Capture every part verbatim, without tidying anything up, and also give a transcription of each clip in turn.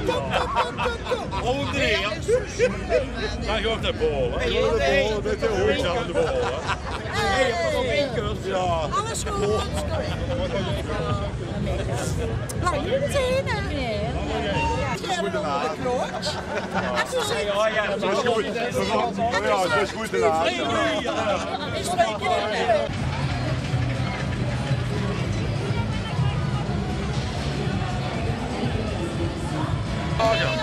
Kom, kom, kom, kom, kom. Honderd. Dan gaon v'r nao bove. Jao, de bol, det is de hoogte aan de bol, hè. Hey. Jao. Alles good. Laot uch zeen, hè. Goedenavond. Jao, jao, det is good. Jao, det is good. Jao, is det good, hè? Jao,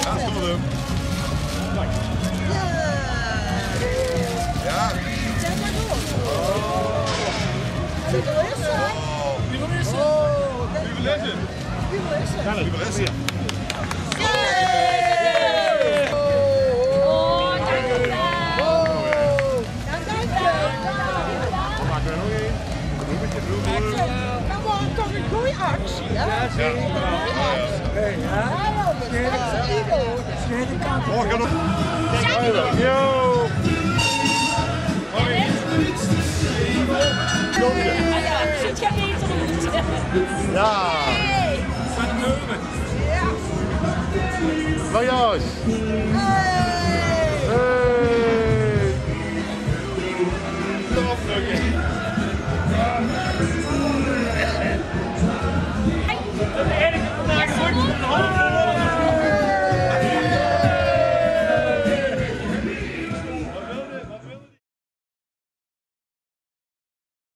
is good, hè? Jao. Wie is 't? Wie is 't? Jao, toch ein gooj actie, hè? Jao, jao. Hey, hè? Jao, jonges, actie, Ivo. Morgen nog. Yo. Jao. Hey.